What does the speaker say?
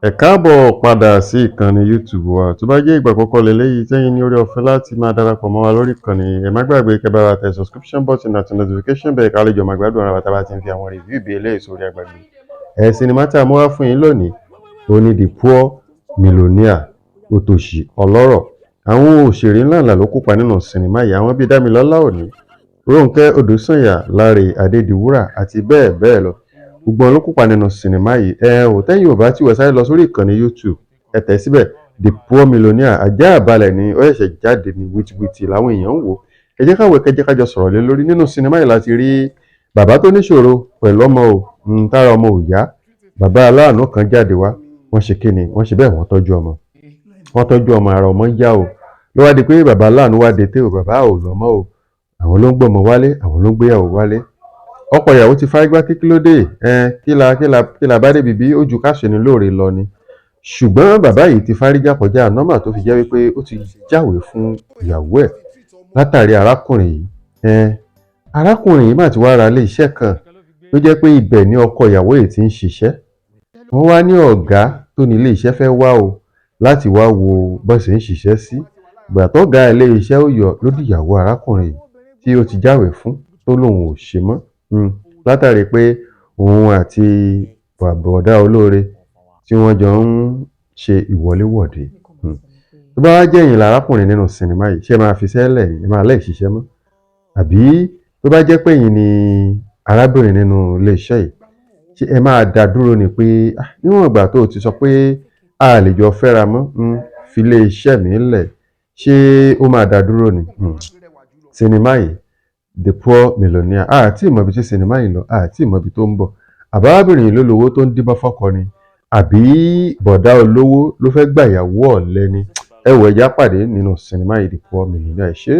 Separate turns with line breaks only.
Ẹ káàbọ̀ padà sí ìkànnì YouTube wa. Tó bá jẹ́ ìgbà àkọ́kọ́ leléyìí tẹ́yin ní oore ọ̀fẹ́ láti máa darapọ̀ mọ́ wa lórí ìkànnì, ẹ má gbàgbé kẹ́ bá wa tẹ subscription button àti notification bell ká lè jọ máa gbádùn ara wa tá a bá ti ń fi àwọn review bí eléyìí sórí agbègbè. Ẹ sinimá tí a mú wá fún yín lónìí òun ni The Poor Millionaire, Òtòṣì Ọlọ́rọ̀. Àwọn òṣèré ńláńlá ló kópa nínú sinimá yìí, àwọn bíi Dámilọ́lá Òní, Rónkẹ́ Odùsànyà, Láre Adédiwúrà àti bẹ́ẹ̀ bẹ́ẹ̀ lọ. Gbogbo wọn ló kópa nínú sinimá yìí. Ẹ ò tẹ́yìn ò bá tí wẹ̀, sáré lọ sórí ìkànnì YouTube, ẹ tẹ̀ síbẹ̀, The Poor Millionaire. Ajá àbálẹ̀ ni ó ṣẹ̀ṣẹ̀ jáde ní wìtìwìtì làwọn èèyàn ń wò. Ẹ jẹ́ káwọ́ kẹjẹ́ kájọ sọ̀rọ̀ lé lórí. Nínú sinimá yìí láti rí bàbá tó níṣòro pẹ̀lú ọmọ o, tára ọmọ ò yá. Bàbá aláàánú kan jáde wá, wọ́n ṣe kíni, wọ́n ṣe bẹ́ẹ̀, wọ́n tọ́jú ọmọ, wọ́n tọ́jú ọmọ, ara ọmọ yá o. Ló wá di pé bàbá aláàánú wá dé té o, bàbá ò lọ́mọ o, àwọn ló ń gbọ́mọ wálé, àwọn ló ń gbéyàwó wálé. Ọkọ ìyàwó ti fárígá, kí ló dé? Ẹ kí la bá débi bí ó ju ká ṣe ni lóore lọ ni. Ṣùgbọ́n bàbá yìí ti fárígá kọjá normal, tó fi jẹ́ wípé ó ti jáwèé fún ìyàwó ẹ̀ látàrí arákùnrin yìí. Ẹ arákùnrin yìí mà ti wá ra ilé iṣẹ́ kan tó jẹ́ pé ibẹ̀ ni ọkọ ìyàwó yìí ti ń ṣiṣẹ́. Wọ́n wá ní ọ̀gá tó ní ilé iṣẹ́ fẹ́ wá o láti wá wo bó ṣe ń ṣiṣẹ́ sí. Ìgbà tọ́gá ilé iṣẹ́ ó yọ ló dìyàwó arákùnrin yìí tí ó ti jáwèé fún, tó lóun ò ṣe mọ́, látàrí pé òun àti bọ̀dá olóore tí wọ́n jọ ń ṣe ìwọléwọ̀de. Tó bá wá jẹ́ ẹ̀yin lárákùnrin nínú sinimá yìí, ṣé ẹ máa fi sẹ́lẹ̀ ẹ máa lẹ́ẹ̀ ṣiṣẹ́ mọ́? Àbí tó bá jẹ́ pé ẹ̀yin ni arábìnrin nínú ilé iṣẹ́ yìí, ṣé ẹ máa dá dúró ni pé níwọ̀n ìgbà tó o ti sọ pé a lè jọ fẹ́ra mọ́, fi ilé iṣẹ́ mi lẹ̀? Ṣé ó máa dá dúró ni? Sinimá yìí, The Poor Millionaire, a tí ì mọ ibi tí sinimá yìí lọ, a tí ì mọ ibi tó ń bọ̀. Àbí arábìnrin yìí ló lówó tó ń díbọ́n fọ́kọ ni, àbí bọ̀dá olówó ló fẹ́ gbàyàwó ọ̀lẹ ni? Ẹ wò, ẹ jẹ́ á pàdé nínú sinimá yìí, The Poor Millionaire. Ṣé.